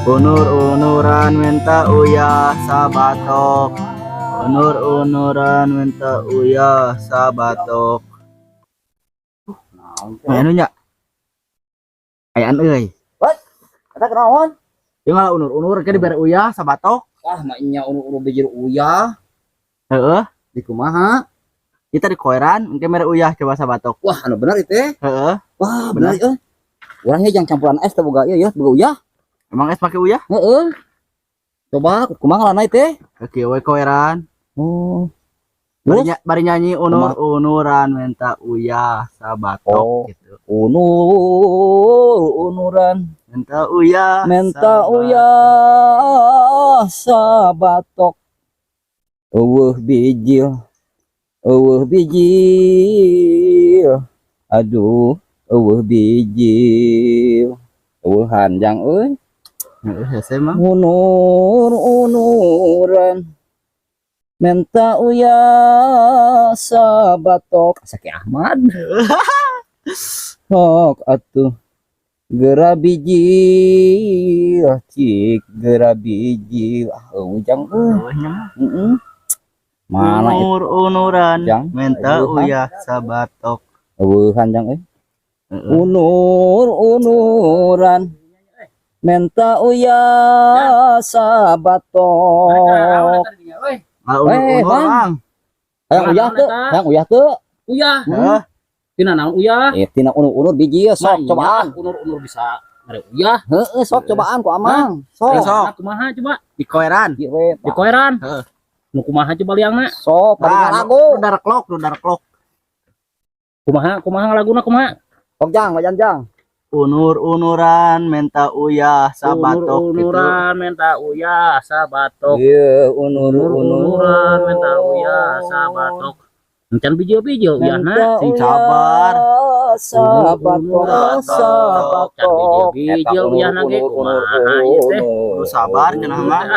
Unur-unuran minta uyah sabatok. Unur-unuran minta uyah sabatok. Naon teh? Aya nu nya? Ayaan euy. Eta kunaon? Ieu mah unur-unur ke dibere uyah sabatok. Ah, mah nya unur-unur bijil uyah. Heeh. Di kumaha? Kita di koeran engke mere uyah coba sabatok. Wah, anu bener itu teh. Heeh. Wah, bener euy. Urang nya jang campuran es teh boga ieu ya, boga uyah. Emang es pake uyah? Heeh. Coba kumaha ngaranna teh? Oke, we koeran. Oh. Bari, bari nyanyi unur-unuran minta uyah sabatok Oh. gitu. Unur unuran Minta uyah. menta sabatok. uyah sabatok. Eueuh bijil. Eueuh bijil. Aduh, eueuh bijil. Eueuh hanjang euy. Heeh, hese mah. Unur unuran menta uyah sabatok. Saki Ahmad. Sok atuh gera bijil cik gera bijil ah eueuh jang euy. Eueuh nya mah. Heeh. Mana itu Unur-unuran Jang? minta Eueuhan. uyah sabatok. Eueuhan jang euy. Heeh. Unur unuran menta uyah sabatok. Ah, unur-unur, Eh, Bang. Bang. Hayang uyah teu, hayang uyah teu. Uyah, Heeh. tina naon uyah? Eh tina unur-unur bijil sok Mah, cobaan. iya, unur-unur bisa mere uyah. Heeh, sok cobaan ku Amang. Sok. Sok. Nah, kumaha coba? Di koeran. Ieu we. Di koeran. Heeh. Nu kumaha coba liangna? Sok bari Nah, ngalagu. nu dareklok, nu dareklok. Kumaha kumaha laguna kumaha? Sok jang, wajan jang. Unur-unuran minta uyah sabatok gitu. Unur-unuran minta uyah sabatok. Ieu unur-unur Unur-unuran minta uyah sabatok. Encan bijil-bijil uyahna. Sing sabar. Sabatok, sabatok. Bijil uyahna ge kumaha ieu teh? Kudu sabar cenah mah.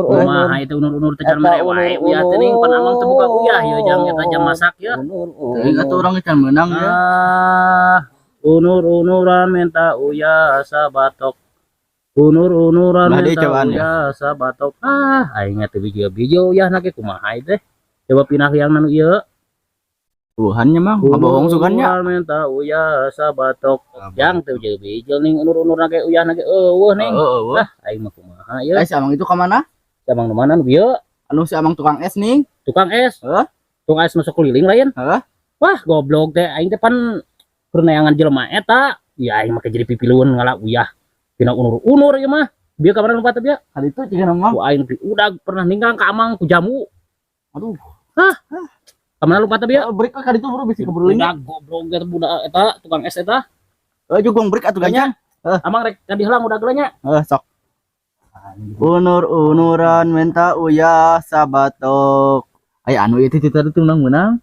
Kumaha itu unur-unur teh can mere wae uyah teh ning pan amang teu buka uyah ieu jang eta jam masak ya. Teuing atuh urang can meunang ya. Ah, unur-unuran minta uyah sabatok. Unur-unuran Nah, dia minta cobaan ya. uyah sabatok. Ah, aing teh bijil-bijil uyahna ge kumaha ieu teh? Coba pindah liangna nu ieu. Tuhannya mah ngabohong sugan nya. Unur-unuran minta uyah sabatok. Yang teu bijil-bijil ning unur-unurna ge uyahna ge eueuh ning. Heeh, eueuh. Ah, aing mah kumaha ieu? Eh, si Amang itu ka mana? Si Amang nu mana nu ieu? Anu si Amang tukang es ning. Tukang es. Heuh? Tukang es masuk keliling lain. Heuh? Wah, goblok teh aing teh pan keur neangan jelema eta. Ya aing make jadi pipilueun ngala uyah. Tina unur-unur ieu mah. Bieu ka mana lompat teh bieu? Kali itu jeung Amang. Ku aing di udag pernah ninggang ka Amang ku jamu. Aduh. Hah? Ka mana lompat teh bieu? Eh, break kali itu bro bisi keburu Udag goblok teh budak eta tukang es eta. Eh, juga break atuh ganya. Amang rek ka dihelang udag heula nya. Eh, sok. Unur-unuran minta uyah sabatok. Aya anu ieu teh tadi tuh menang-menang.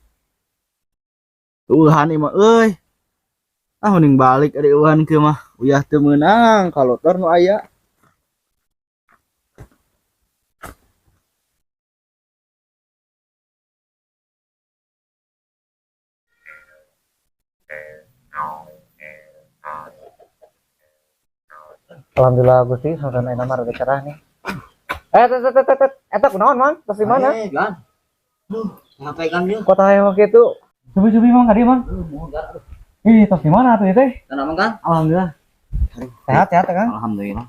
Uhan ieu mah euy. Ah mending balik ari uhan kieu mah. Uyah teu meunang kalotor nu aya. Alhamdulillah Gusti, sonten ayeuna mah rada cerah nih. Eh, tet tet tet tet, eta kunaon, Mang? Tos di mana? Eh, Gan. Sampai kan dia. Kota hayang kitu. Coba-coba Mang ka dieu, Mang. Ih, tos di mana tuh teh? Kenapa kan? Alhamdulillah. Sehat sehat kan? Alhamdulillah.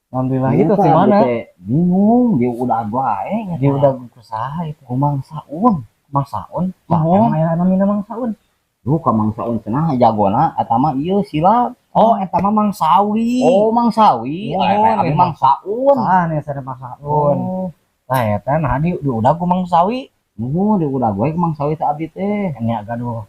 Alhamdulillah itu tos di mana? Bingung, dia udah wae. Dia udah kusaha itu. Ku Mang Saun. Mang Saun. Mohon. Emang aya namina Mang Saun. Duh, ka Mang Saun cenah jagona eta mah ieu silap. Oh, eta mah Mang Sawi. Oh, Mang Sawi. Oh, Ah, abi iya. Mang Saun. Sah nih sana Mang Saun. Oh. Nah, eta nah di udah ku Mang Sawi. Nuhun, di udah gue ke Mang Sawi teh abdi teh. Ini agak aduh.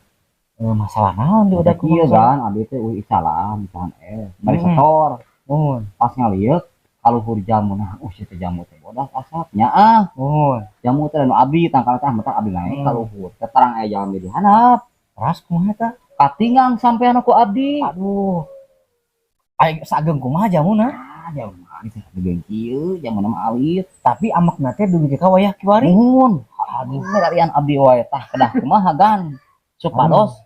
Masalah naon di udah ku Iya Mang Sawi. kan, abdi teh euy salam, misalkan bari Hmm. setor. Nuhun, Pas ngalieuk kaluhur jamu nah, si teh jamu teh bodas asap nya ah. nuhun. Jamu teh nu abdi tangkal teh mata abdi naik Hmm. kaluhur. Ketarang aya jalan di handap. Teras kumaha eta? Katinggang sampean ku abdi. Aduh. Ai sageung kumaha jamuna? Ah, jamu alit sageung kieu, jamuna mah alit. Tapi amekna teh dugi ka wayah kiwari. Nuhun. Aduh, milarian abdi wae tah kedah kumaha gan. Supados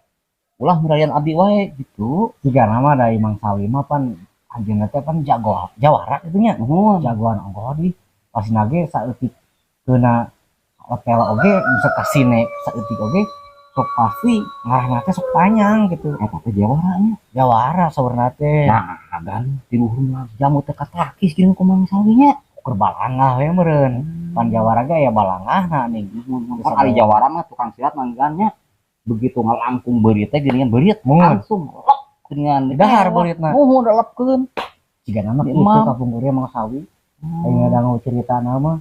ulah milarian abdi wae gitu. Jika nama dari Mang Sawi mah pan anjeunna teh pan jago jawara kitu nya. Nuhun. Jagoan ongkoh di pasti nage saeutik kena hotel oge bisa kasine saeutik oge sok pasti ngarahna teh sok panjang gitu. Eta teh jawara nya. Jawara saurna teh. Nah, gan di luhur mah jamu teh katakis jeung ku Mang Sawi nya. Ukur balangah we meureun. Pan jawara ge aya balangahna nih. Kan ari jawara mah tukang silat mah gan nya. Begitu ngalangkung beurit teh geuningan beurit Mun. langsung lep geuningan Dahar beuritna. Muhun lepkeun. Jika nama Di kitu emam. Kapungkur Mang Sawi. Aing ngadangu cerita nama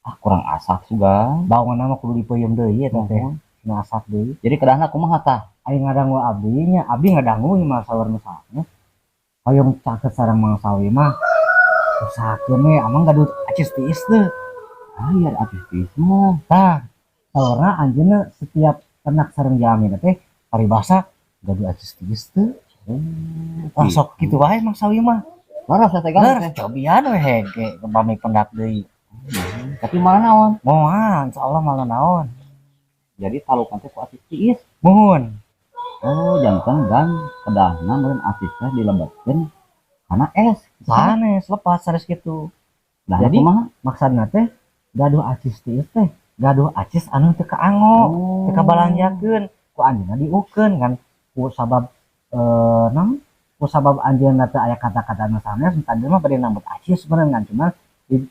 Ah, kurang asak sugan. Bangun nama kudu dipeuyeum deui eta teh. Nuhun. Nu asak deui. Jadi kedahna kumaha tah? Aing ngadangu abdi nya, abdi ngadangu mah saur nu saha. Hoyong caket sareng Mang Sawi mah. Usahakeun we amang gaduh acis tiis teu. Ah, iya acis tiis mah. Tah, saurna anjeunna setiap ternak sareng jalmi teh paribasa gaduh acis tiis teu. Wah, sok kitu wae Mang Sawi mah. Leres teh gan Leres teh. cobian we hege pami pendak deui. Tapi malah naon? Moal, insyaallah malah naon. Jadi talukan teh ku acis tiis. Muhun. Oh, janten gan kedahna meureun acis teh dilebetkeun kana es. Sanes lepas sanes kitu. Kedahna Jadi, kumaha? Maksudna teh gaduh acis tiis teh gaduh acis anu teu kaanggo, teu kabalanjakeun, ku anjeunna diukeun kan ku sabab naon? Ku sabab anjeunna teh aya kata-kata nu sanes tadi mah bade nambut acis meureun kan cuma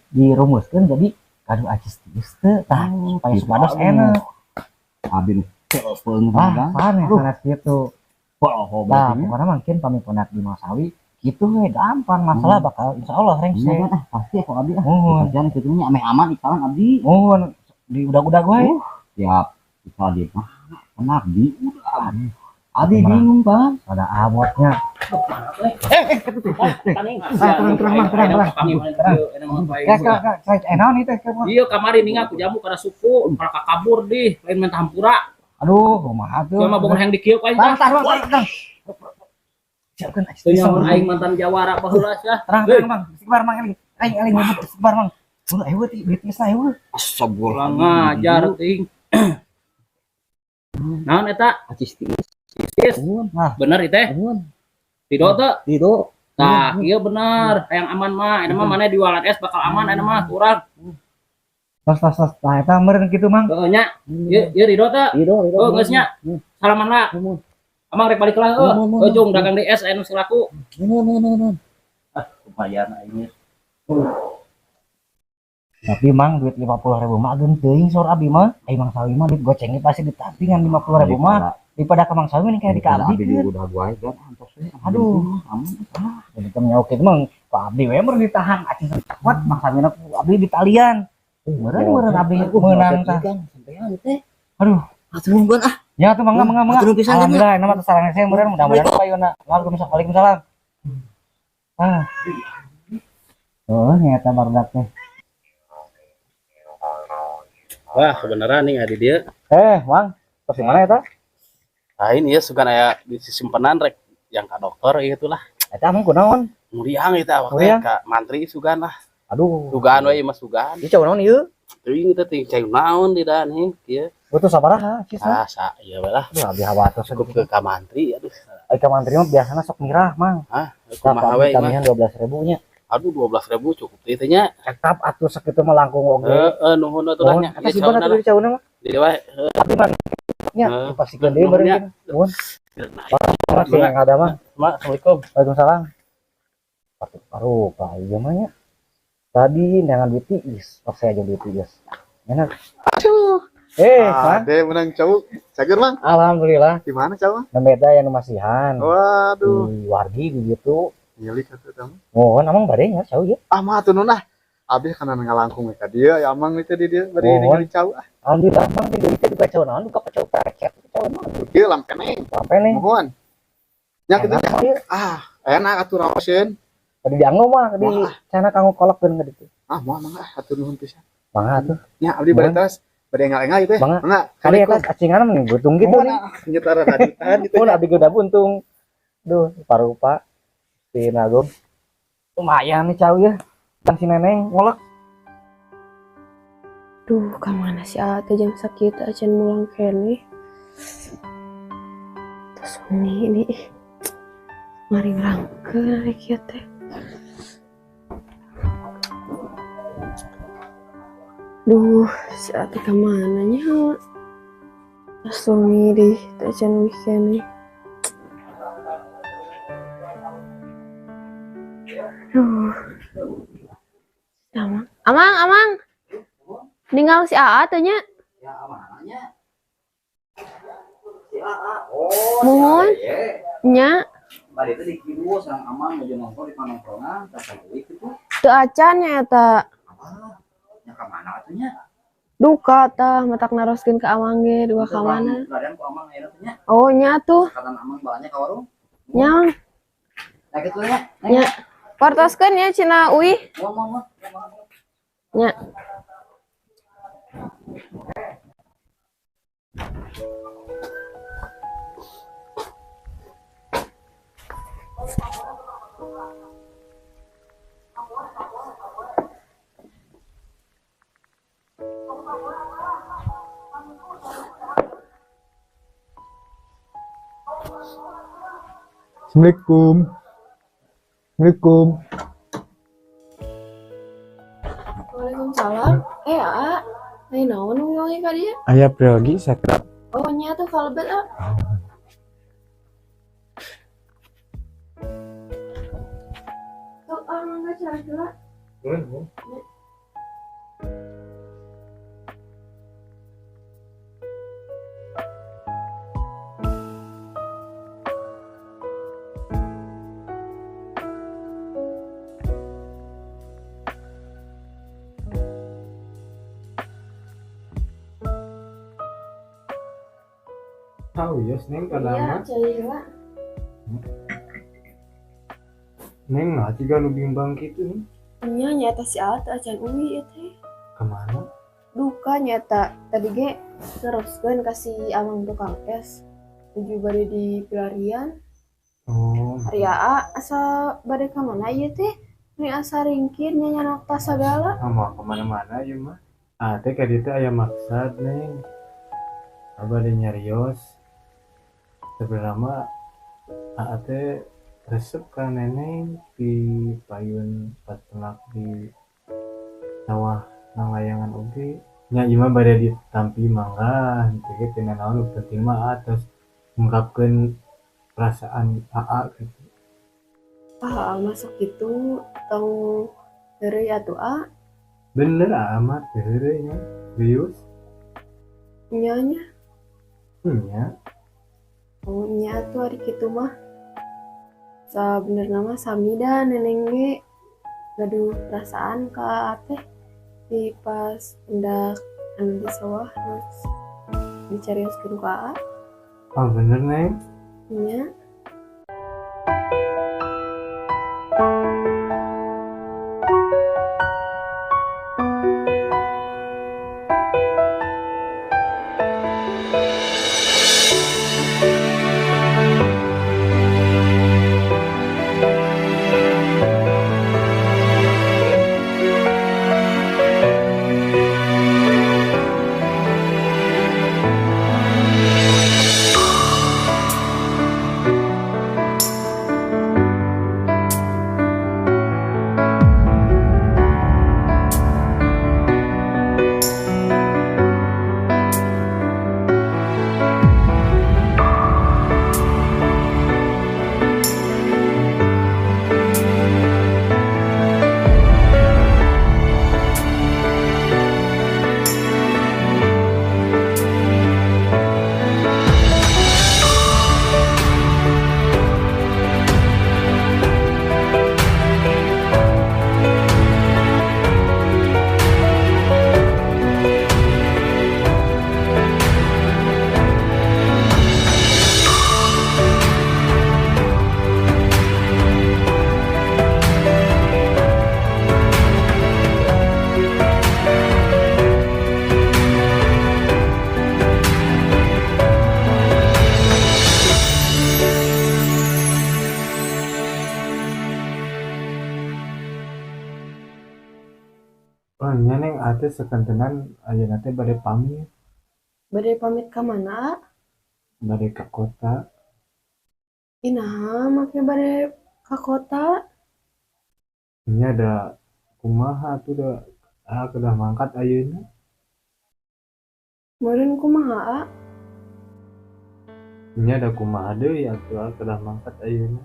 dirumuskeun jadi gaduh acis tiis teu tah Oh, supaya gitu. supados enak. Abi nu teupeung Ah, gan. sanes sanes kitu. Poho Nah, berarti nya. pokoknya mungkin pami pendak di Mang Sawi gitu we gampang masalah bakal insyaallah rengse. Iya kan ah pasti aku abdi ah. Muhun. Dikasihan kitu nya ameh aman icalan abdi. Muhun di udah-udah gue. Siap. Ical di mana? Penak di udah. Abdi Kumaha? bingung kan. Ada abotnya. Tenang, tenang, Mang, tenang, tenang. Ya, kak, kak, saya naon itu teh? Iya kamari ningal ku jamu kana suku, kalau kabur di lain minta hampura. Aduh, kumaha tuh? Ieu mah boga hayang dikieu ku aing. Tang, tang, tang, tang. Siapkeun acis Teu tiis. nyaho aing mantan jawara baheula sia. Tenang, tenang, Bang. Istighfar, Mang, eling. Aing, eling, istighfar, Mang. Udah, ayo, ti, duit tiis ayo. Astagfirullah. Ulah ngajar teuing. Naon eta? Acis tiis. Tis, Nuhun. bener ieu teh. Nuhun. Ridho teu? Ridho. Tah, ieu bener, hayang aman mah. Eta mah maneh diwalan es bakal aman eta mah kurang. Tos, tos, tos. Tah, eta meureun kitu, Mang. Heeh nya. Ieu ieu ridho teu? Ridho, ridho. Oh, geus nya. Salaman lah. Nuhun. Amang rek balik lah heuh. Nuhun, Heuh jung dagang di es aya nu laku. Nuhun, nuhun, nuhun. Ah, lumayan aing. Tapi Mang, duit 50.000 mah ageung teuing saur abi mah. Ai Mang Sawi mah duit gocengnya pasti ditampingan 50.000 mah. Daripada ka Mang Sawi mending kayak di ka Daripada abdi abdi keun. udah wae kan antos we. Aduh. Aman. Jadi teu nyawa kitu mah ku abdi we meureun ditahan acis kuat Mang Sawi na ku abdi ditalian. Meureun meureun abdi meunang tah. Sampean teh. Aduh. Atuh nuhun ah. Ya tuh mangga mangga mangga. Hatur nuhun pisan, Alhamdulillah nama teh sareng saya meureun mudah-mudahan payuna. Waalaikumsalam. Waalaikumsalam. Ah. Oh, nyata barudak teh. Wah, kebenaran nih adi dia. Eh, Mang, tos di mana eta? Lain ieu sugan aya di simpenan rek yang ka dokter ieu tuh lah. Eta amang kunaon? Muriang eta awak teh Muriang? ka mantri sugan lah. Aduh. Sugan we mah sugan. Ieu cau naon ieu? Teuing teh teuing cai naon di dan heuh kieu. Butuh sabaraha cisna? Ah, sa ieu we lah. Aduh, abdi khawatir Cukup ke ka mantri aduh. Ai ka mantri mah biasana sok mirah, Mang. Hah, Tah, kumaha we mah. kamihan 12.000 nya. Aduh 12.000 cukup teh teh nya. Cekap atuh sakitu mah langkung oge. Heeh, nuhun atuh lah nya. Eta simpen atuh di cauna mah. Jadi wae. Abdi mah nya Heeh. dipasikeun deui Nuhun nya. meureun. Nuhun. Masih yang ada mah. Mak, Assalamualaikum. Waalaikumsalam. Paru pak ieu mah nya. Tadi neangan duit tiis, pas saya jeung duit tiis. Enak. Aduh. Eh, Mang. Ade menang cowok. Cager Mang. Alhamdulillah. Di mana cowok? Nembe teh aya nu masihan. Waduh. Di wargi di ditu. Milik atuh teh. Mohon amang bade nya cau ieu. Ah mah atuh nun ah. Abis kana ngalangkung we ka dieu ya amang itu di dieu bari Mohon. ningali cau ah. Alhamdulillah mang di dieu teh duka cau naon duka cau pecet cau naon. Ieu lampeneng. Sampai nih. Mohon. Nya kitu Enak nya. ieu. Ah, enak atuh raoseun. Tadi dianggo mah di Wah. sana kanggo kolokkeun ka ditu. Ah, moal mangga ah atuh nuhun pisan. Mangga atuh. Nya abdi bade Mohon. teras bade engal-engal ieu teh. Mangga. Mangga. Kali eta acingan mah buntung gitu Mohon nih. ah, nyetara rajutan gitu. Mun abdi ge udah buntung. Duh, parupa. Tina gong. Lumayan nih cau ya. Kan si neneng ngolek. Duh, kamana si Aa teh jam sakieu teh acan mulang keneh. Terus ini ih. Ngaringrangkeun ari kieu teh. Duh, si Aa teh kamana nya? Sungi deh, teh acan wih keneh. Duh. Amang, amang, amang. Ninggal si Aa teh nya. Ya amananya. Si Aa. Oh, Muhun. Nya. Tadi teh di kidul sareng amang nuju nongkrong di panongkrongan, tah saeuik kitu. Teu acan nya eta. Apa? Nya ka mana atuh nya? Duka tah matak naroskeun ka amang ge duka ka mana. Larian ku amang ayeuna teh nya. Oh, nya tuh. Katan amang balanya ka warung. Nya. Nah kitu nya. Nya. Wartoskeun nya cenah uih. Moal moal. Nya. Assalamualaikum. Assalamualaikum. Waalaikumsalam. Aa, ai naon wengi ka dieu? Aya priyogi sakedap. Oh, nya tuh kalebet, A. Tuh, ah, mangga cara heula. Nuhun. Tahu ya, Neng kada Iya, mah. cai heula. Neng nah jiga nu bimbang kitu nih. Nya nyaeta si Aa teh acan uwi ieu teh. Kemana? Duka nyaeta tadi ge neruskeun ka si amang tukang es. Nuju bade di pilarian. Oh. Ari Aa asa bade ka mana ieu teh? Ni asa ringkir nya nyanak tas sagala. Ah, mau kemana-mana ieu mah. Ah teh ka dieu teh aya maksad, Neng. Abah bade nyarios. Sebenarnya mah Aa teh resep ka neneng di payun pas telak di sawah nang layangan oge. Nya ieu mah bade ditampi mangga henteu ge teu nanaon nu penting mah Aa tos ngungkapkeun perasaan Aa gitu. Ah, Aa mah sok kitu tong heureuy atuh A. Bener Aa mah teu heureuy nya. Serius? Nya nya. Nya. Oh, nya atuh ari kitu mah. Sabenerna mah sami da neneng ge gaduh perasaan ka Aa teh di pas hendak anu di sawah terus dicarioskeun ku Aa. Oh, bener Neng. Nya. Oh nya Neng, ate sakantenan ayeuna teh bade pamit. Bade pamit ka mana, A? Bade ka kota. Ih, naha make bade ka kota? Nya da kumaha atuh da ah kedah mangkat ayeuna. Meureun kumaha, A? Nya da kumaha deui atuh ah kedah mangkat ayeuna.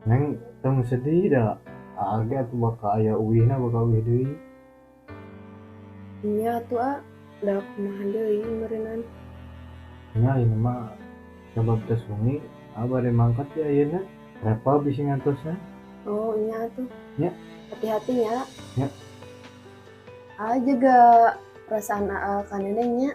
Neng tong sedih da aa ge atuh bakal aya uihna bakal uih deui. Nya atuh, A, da kumaha deui meureunan. Nya ayeuna mah sabab tos wengi aa bade mangkat ya ayeuna. Repot bisi ngantosna. Oh, nya atuh. Nya. Hati-hati nya. Nya. Aa jaga perasaan aa ka Neneng nya.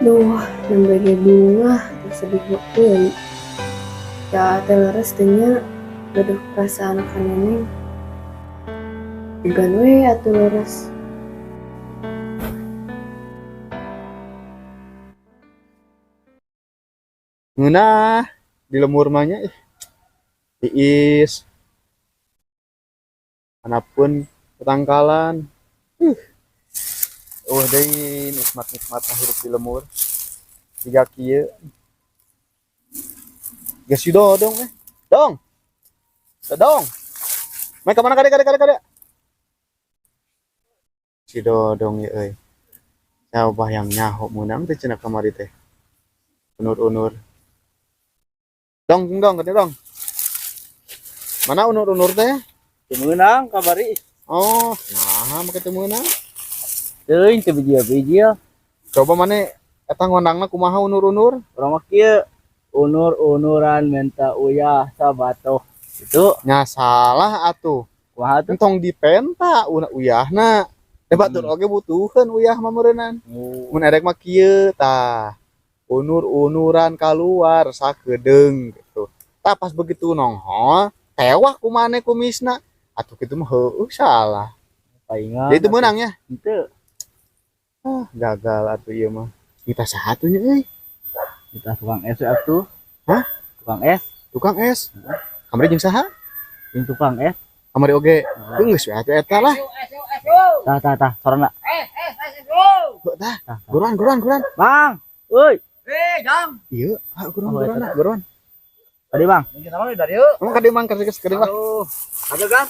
Duh, nembe ge bungah teu sedih euy. Da teh leres teh nya gaduh perasaan ka Neneng. Bukan we atuh leres. Ngeunah di lemur mah nya ih. Tiis. Anapun tetangkalan. Eueuh deui nikmat-nikmat hirup di lemur. Jiga kieu. Geus si Dodong eh. Dong. Dodong. Main ka mana kade kade kade kade. Si Dodong ieu euy. Coba yang nyaho meunang teh cenah kamari teh. Unur-unur. Dong, dong, kade dong. Mana unur-unur teh? Teu meunang kamari. Oh, nah make teu meunang. Teuing teu bijil-bijil. Coba mane eta ngondangna kumaha unur-unur? Urang mah kieu. Unur-unuran menta uyah sabatoh. Itu nya salah atuh. Kumaha tuh? Entong dipenta uyahna. Da batur oge butuheun uyah mah meureunnan. Oh. Mun erek mah kieu tah. Unur-unuran kaluar sakedeung gitu. Tah pas begitu nonghol, tewak ku mane kumisna. Atuh kitu mah heueuh salah. Paingan. Jadi itu meunang nya? Henteu. Ah, gagal atuh ieu mah. Kita saha tuh nya euy? Kita tukang es atuh. Hah? Tukang es. Tukang es? Heeh. Kamari jeung saha? Jeung tukang es. Kamari oge. Geus we atuh eta lah. Tah tah tah, sorana. Heuh tah. Guruan guruan guruan. Bang, euy. Jang. Ieu, ah guruan Oh, guruan eta. guruan. Tadi, Bang. Mungkin naon dari dieu? Emang ka dieu mang ka dieu lah. Aduh. Ada kan?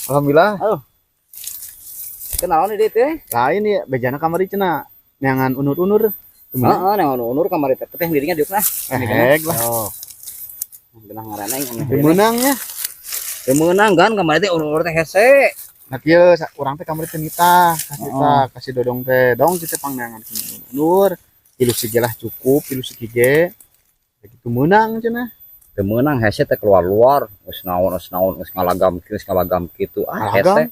Alhamdulillah. Aduh. Kenaon di dieu teh? Lain ya bejana kamari cenah neangan unur-unur. Heeh, neangan unur kamari teh teh dirinya diuk nah. Hek lah. Oh. Genah ngaranna yang Teu meunang nya. Teu meunang kan kamari teh unur teh hese. Nah kieu urang teh kamari teh nitah, kasih tah, kasih dodong teh. Dong kitu pangneangan unur. Tilu sigi lah cukup, tilu sigi ge. Begitu meunang cenah. Teu meunang hese teh keluar-luar, geus naon geus ngalagam kieu, geus ngalagam kitu. Ah hese.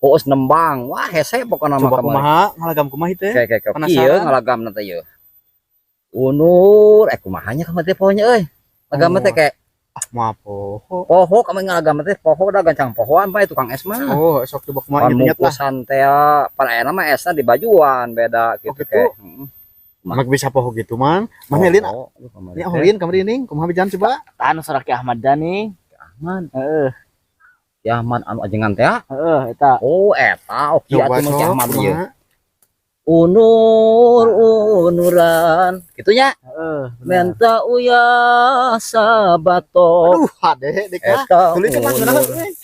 Oh, geus nembang. Wah, hese pokona mah Coba kumaha, ngalagam kumaha teh? Kayak kieu ngalagamna teh ieu. Unur, kumaha nya kamari teh poho nya euy. Lagam teh kayak ah moal poho. Poho kami ngalagam teh poho da gancang pohoan bae tukang es mah. Oh, sok coba kumaha inget lah. Bungkusan teh pan ayeuna mah esna di bajuan beda gitu Oh, gitu. kayak. Heeh. Mana bisa poho gitu mang. Mana lin? Nya oh, lin kamari ning, kumaha bejaan coba? Tah anu soraki Ahmad Dhani. Ahmad. Heeh. Ki Ahmad anu ajengan teh? Heeh, eta. Oh, eta. Oke Coba atuh mah Ki sok, Ahmad ieu. kumaha? Unur unuran gitu nya. Heeh, bener. Menta uyah sabato. Aduh, hade dek ah. Eta Tulis mah unur euy.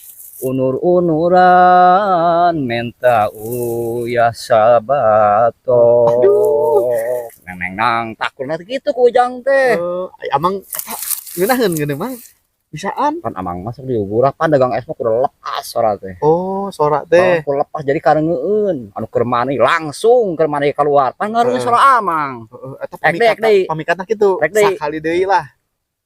unur unuran menta uyah sabato. Aduh. Nang nang nang takurna teh kitu ku Ujang teh. Heeh, amang eta ngeunaheun geuneuh mang. Bisaan. Pan amang masuk di ugurah pan dagang es mah kudu lepas sora teh. Oh, sora teh. Oh, kudu lepas jadi karengeun. Anu keur mani langsung keur mani keluar. Pan ngareungeun sora amang. Heeh, eta Rek deui, rek deui. pamikatna kitu. Rek deui. Sakali deui lah.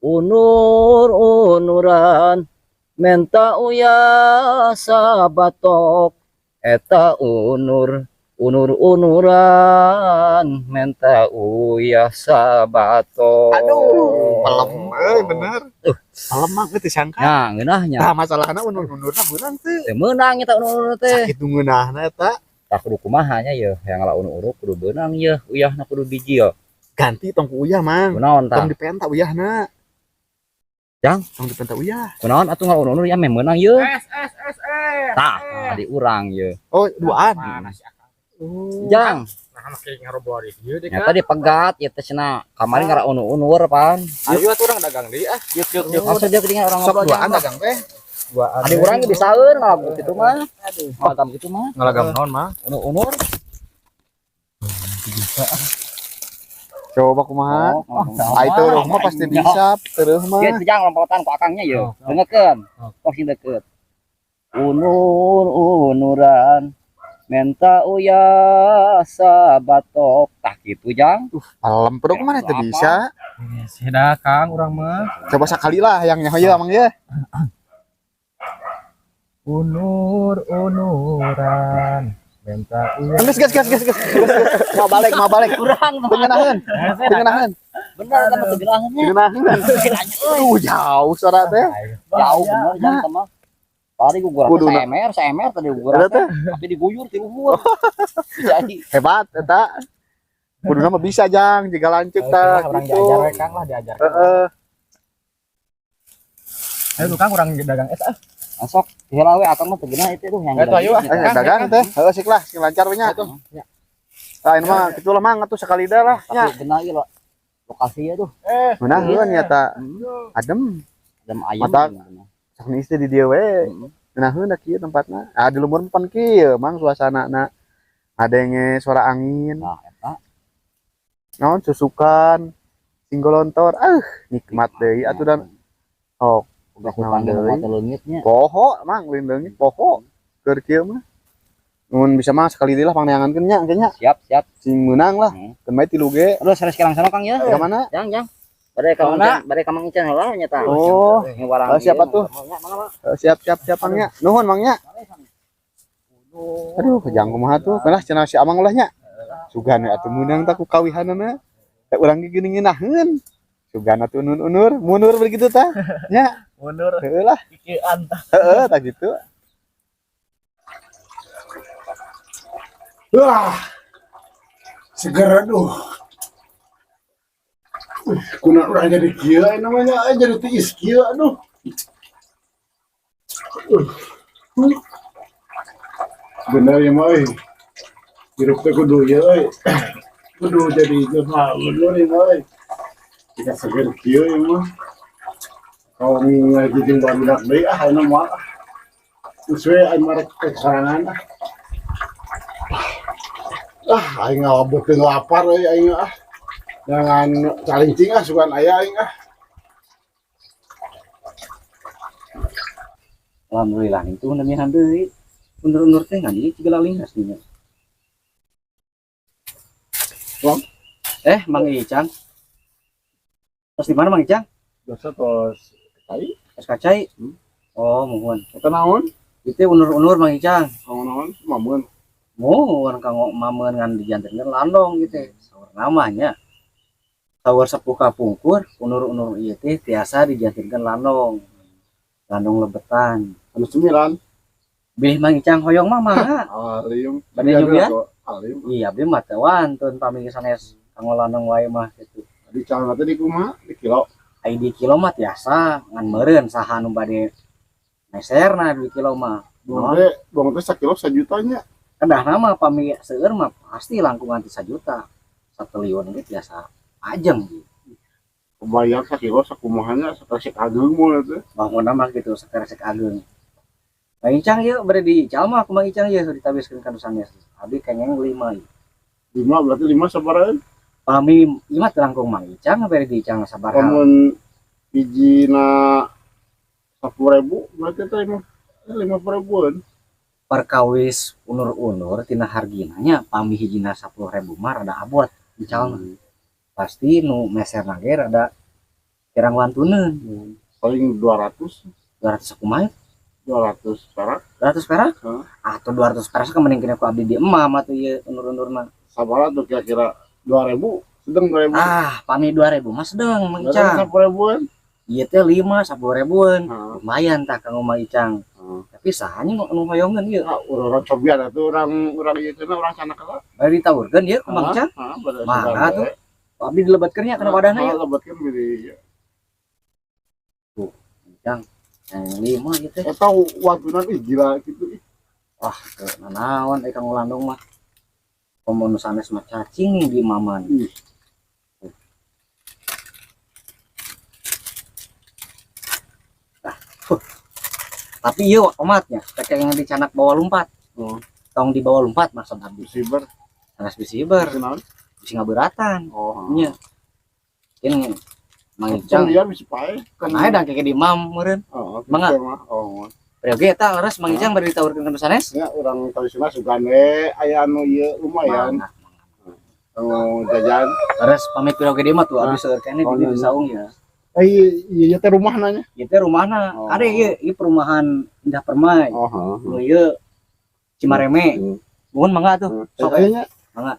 Unur unuran menta uyah sabatok eta unur Unur-unuran menta uyah sabato. Aduh, pelem euy bener. Pelem mah teu disangka. Nya ngeunahnya. Tah masalahna unur-unurna beunang teu. Teu meunang eta unur-unur teh. Sakitu ngeunahna eta. Tah kudu kumaha nya yeuh, hayang ngala unur-unur kudu beunang yeuh, uyahna kudu biji yeuh. Ganti tong ku uyah mang. Kunaon tah? Tong dipenta uyahna. Jang, tong dipenta uyah. Kunaon atuh ngala unur-unur ya meh meunang yeuh. S S S S. Tah, adi urang yeuh. Oh, duaan. Mana si Akang? Jang. Nah, make ngarobrol di dieu deh. Nyata dipegat ieu teh cenah. Kamari ngara unur-unur pan. Ayo atuh urang dagang deui ah. Yuk yuk yuk. Langsung dia ketinggalan orang Sok ngobrol duaan dagang teh. Duaan. Adi urang ge bisaeun ngalagam kitu mah. Aduh, ngalagam kitu mah. Ngalagam naon mah? Unur-unur. Bisa. Coba kumaha? Oh, Ah itu tereuh mah pasti bisa, tereuh mah. Ieu teh jang lompatan ku akangnya yeuh. Dengekeun. Kok sing deket. Unur-unuran menta uyah sabatok. Tah kitu jang. Pelem peruk mana teu bisa. Sida Kang urang mah. Coba sekali lah yang nyaho ieu amang ye. Unur-unuran menta uyah. Geus geus geus geus geus. Mau balik, mau balik. Kurang Tengenaheun. Tengenaheun. Bener kan teu geunaheun nya. Tengenaheun. Jauh suara teh. Jauh bener jang sama. Tadi guguran seemer, seemer tadi guguran teh. Tapi diguyur ti luhur. Jadi hebat eta. Kuduna mah bisa jang, jiga lanceuk tah urang gitu. Diajar we Kang lah diajar. Heeh. Ayo tukang urang dagang es ah. Sok heula we akang mah teu geunah itu tuh yang Ayo dagang teh. Heeh sik lah, sing lancar we nya. Tah ini mah kitu lah mang atuh sekali dah lah nya. Tapi geunah ieu lokasi ya tuh. Ngeunaheun nya ta. Adem. Adem ayam. Mata sok niis teh di dieu we. Ngeunaheun da kieu tempatna. Ah di lembur pan kieu mang suasanana. Adenge suara angin. Nah eta. Naon susukan singgolontor. Nikmat deui atuh dan sok hutan deui leungitnya. Poho mang lain leungit poho. Keur kieu mah. Mun bisa mah sekali deui lah pangneangankeun nya engke nya. Siap, siap. Sing meunang lah. Keun bae tilu ge. Aduh sanes kirang sono Kang ya. Ka mana? Jang, jang. Bade ka Mang, bade ka Mang Ican heula nya tah. Oh, siapa tuh? Siap, siap, siap Mang nya. Nuhun Mang nya. Aduh, jang kumaha tuh? Kalah cenah si Amang ulah nya. Sugan we atuh meunang tah ku kawihanana. Teh urang ge geuning ngeunaheun. Sugan atuh unur-unur, mundur begitu tah. Nya. Mundur. Heueuh lah. Kikieuan tah. Heeh, tah gitu. Wah. Seger aduh. Kuna urang jadi kieu namanya jadi tiis kieu aduh. Bener ya mah euy. Hirup teh kudu ieu euy. Kudu jadi jelema bener ya mah euy. Kita seger kieu ya mah. Kalau ngaji jeung barudak deui ah anu mah. Geus we aing mah rek sorangan ah. Ah aing ngabeuteung lapar euy aing ah. Jangan calincing ah sugan aya aing ah. Alhamdulillah itu namihan deui. Undur-undur teh ngan ieu ciga laling aslinya. Wong. Mang Icang. Tos di mana Mang Icang? Biasa tos kacai. Tos kacai? Oh, muhun. Eta naon? Itu unur-unur Mang Icang. Oh, naon? Mameun. Muhun kanggo mameun ngan dijantenkeun landong gitu. Saur namanya. Saur sepuh kapungkur, unur-unur ieu teh tiasa dijantenkeun landong. Landong lebetan. Anu cemilan. Bilih Mang Icang hoyong mah mangga. Alim. Bade nyubian? Alim. Iya, abdi mah teu wantun pami sanes kanggo landong wae mah kitu. Di calon teh di kumaha? Di kilo. Ai di kilo mah tiasa ngan meureun saha nu bade meserna di kilo mah. Buang teh sakilo sajuta nya. Kedahna mah pami seueur mah pasti langkungan ti sajuta. Sateliun ge tiasa ajeng gitu. Kebayang sakilo sakumahanya sakresek ageung moal teh. Bangunna mah gitu sakresek ageung. Mang Icang ieu bade di ical mah ku Mang Icang ieu ditabiskeun ka nu sanes. Abdi kengeng 5 ieu. 5 berarti 5 sabaraha? Pami 5 teh langkung Mang Icang bade di icang sabaraha. Lamun hijina 10.000 berarti teh 50.000-an. Perkawis unur-unur tina hargina nya pami hijina 10.000 mah rada abot icalna. Pasti nu meserna ge rada kirang wantuneun. Paling 200. 200 kumaha? 200 perak. 200 perak? Heeh. Atau 200 perak kan mending kena ku abdi di emam atuh ieu unur-unurna. Sabaraha tuh kira-kira 2000? Sedeng 2000. Ah, pami 2000 mah sedeng Mang Icang. 10.000-an. Ieu teh 5 10.000-an. Heeh. Lumayan tah kanggo Mang Icang. Heeh. Tapi sahanya nu hoyongeun ieu. Ah, urang cobian atuh urang ieu cenah urang sana kala. Bari ditawurkeun ieu ku Mang Icang. Heeh, bade Mangga tuh. Abdi dilebetkeun nya kana wadahna ieu. Lebetkeun biri. Tuh, Icang. Yang 5 ieu teh. Eta watunan ih gila kitu ih. Wah, teu nanaon euy Kang Landong mah. Komo nu sanes mah cacing di maman. Ih. Tah. Huh. Tapi ieu omatnya, rek yang dicanak bawa lumpat. Oh. Tong dibawa lumpat maksud abdi. Bisi ber. Sanes bisi ber. Bisi naon? Bisi ngabeuratan. Oh. Nya. Mungkin Mang Icang. Iya bisi pae. Kan aya da keke di mam meureun. Heeh. Mangga. Oh. Perioge eta leres Mang Icang bari ditawarkeun ka nu sanes? Ya urang tradisional sugan we aya anu ieu lumayan. Anu jajan. Leres pamit perioge di mah tuh abdi seueur keneh di dieu saung ya. Eh ieu teh rumahna nya. Ieu teh rumahna. Oh. Ada ieu ieu perumahan Indah Permai. Oh, heeh. Nu ieu Cimareme. Nuhun mangga atuh. Sok aya nya. Mangga.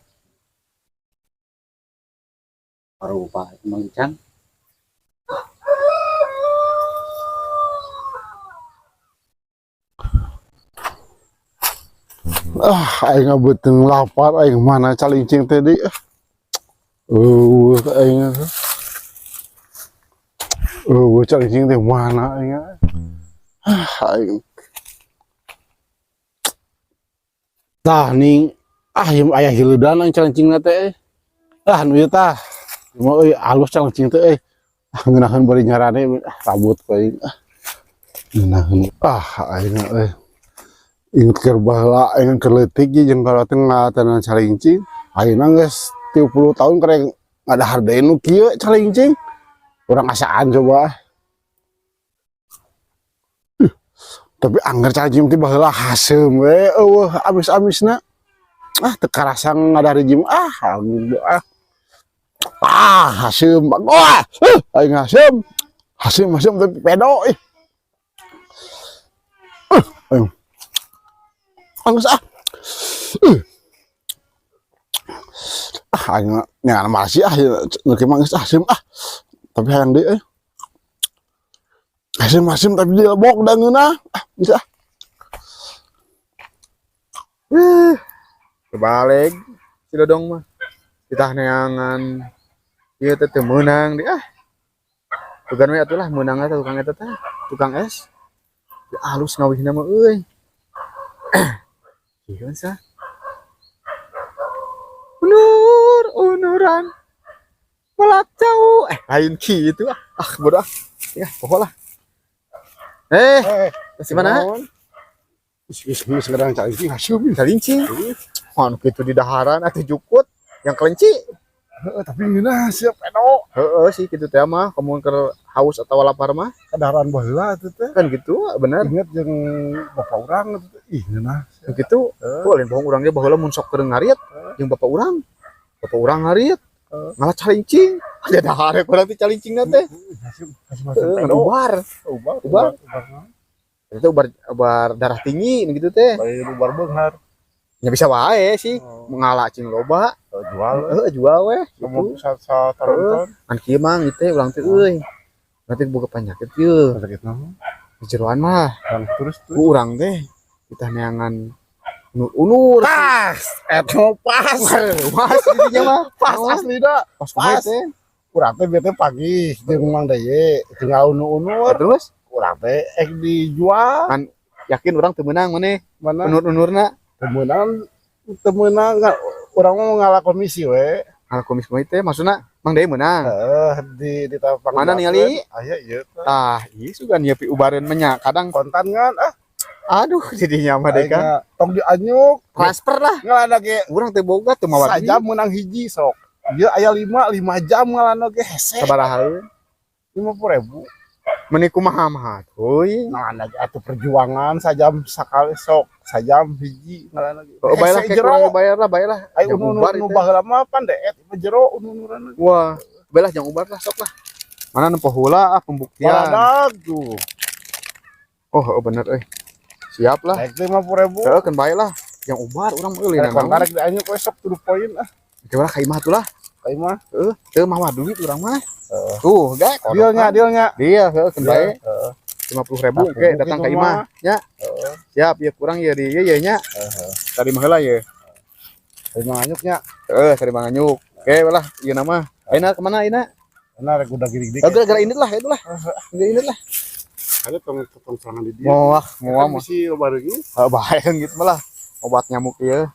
Parupa Mang Icang. Ah, aing beuteung lapar aing mana calincing teh deui. Aing. Calincing teh mana aing. Ah, aing. Tah ning ah ieu aya hileudan aing calincingna teh. Ah nu ieu tah. Mah euy alus calincing teh euy. Ah ngeunaheun bari nyarane ah rabut ku aing. Ah. Ngeunaheun ah aing euy. Inget keur baheula aing keur leutik ge jeung kalau teh ngatanan calincing. Ayeuna geus 30 tahun karek ngadahar deui nu kieu calincing. Urang asaan coba. Tapi angger calincing teh baheula haseum we eueuh amis-amisna. Ah teu karasa ngadahar hiji ah ah. Ah haseum wah aing haseum. Haseum haseum tapi pedo ih. Aing. Anggus ah. Ah aing nyangan masih ah nu kieu mah geus haseum ah. Tapi hayang deui euy. Haseum-haseum tapi dilebok da ngeunah. Ah bisa ah. Kebalik si Dodong mah. Ditah neangan ieu teh teu meunang di ah. Tugan we atuh lah meunang teh tukang eta teh, tukang es. Alus ngawihna mah euy. Ieu sah. Unur, unuran. Melak jauh. Lain kitu ah. Ah, bodoh ah. Ya, pokok lah. Di mana? Is sekarang calincing haseum. Calincing. Anu kitu di daharan atuh jukut yang kelinci. Heeh, tapi ngeunah siap pedo. Heeh sih kitu teh mah komun keur haus atawa lapar mah. Kadaharan baheula atuh teh. Kan gitu, bener. Ingat jeung bapak urang atuh teh. Ih ngeunah. Gitu. Oh, lain bohong urang ge baheula mun sok keur ngarit jeung bapak urang. Bapak urang ngarit. Ngalah calincing. Ada dahar urang teh calincingna teh. Haseum, haseum pedo. Ubar. Ubar, Ubar. ubar. Itu ubar darah tinggi gitu teh. Lain ubar beunghar. Ya bisa wae sih, Oh. mengalah cing loba. Oh, jual. Heeh, jual weh. Kamu Gitu. sa tonton. Kan kieu mang ieu teh urang teh euy. Berarti boga penyakit ieu. Penyakit naon? Di jeroan mah. Bang, terus tuh. Ku urang teh kita neangan unur-unur. Pas, eta pas. Pas didinya mah. Pas aslina. Pas kumaha Pas. teh. Urang teh bete pagi jeung Mang Daye tinggal unur-unur. Terus urang teh ek dijual. Kan yakin urang teu meunang maneh. Mana? Unur-unurna. Teu meunang, kan urang mah ngalah komisi we. Ngalah komisi mah teh maksudna Mang Daye meunang. Heeh, di tapang. Mana ningali? Aya ieu teh. Tah, ieu sugan ieu pi ubareun mah nya. Kadang kontan kan ah. Aduh, jadinya mah deh kan. Tong dianyuk. Transfer lah. Ngalana ge urang teh boga teu mawa duit. Sajam meunang hiji sok. Ieu aya 5 jam ngalana ge hese. Sabaraha euy? 50.000. Meni kumaha mah euy. Ngalana ge atuh perjuangan sajam sakali sok, sajam hiji ngalana ge. Oh, bae lah, Hese kayak jero. kurang bayar lah, bae lah. Ayo Jangan unu ubar nu itu. baheula mah pan deet ieu jero unu-unuran. Wah, bae lah jangan ubar lah sok lah. Mana nempo heula ah pembuktian. Baradag tuh. Oh, oh bener euy. Siap lah. Naik 50.000. Heeh, keun bae lah. Yang obat urang mah euy Rek kontak dianyuk we sok to the point ah. Oke lah, ka imah tuh lah. Ka imah. Heeh, teu mawa duit urang mah. Tuh, ge. Dealnya, dealnya. Dia heeh, keun bae. Heeh. 50.000 oke, datang ka imah nya. Siap ya, kurang ya di ieu ye nya. Tadi mah heula ye. Terima nganyuknya. Heeh, tadi mah nganyuk. Oke lah, ieu nama. Ayeuna kemana ayeuna? Karena rek udah gini-gini. Oh, gara-gara ini lah, itulah. Gara ini lah. Ada tong tong serangan di dia. Moah, moah mah. Bisi loba reungit. Oh, bahaya gitu malah. Obat nyamuk ya.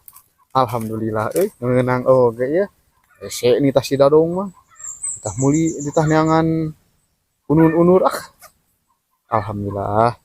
Alhamdulillah euy, meunang oge ya. Hese ini tas si Dadong mah. Tah muli ditah neangan unur-unur ah. Alhamdulillah.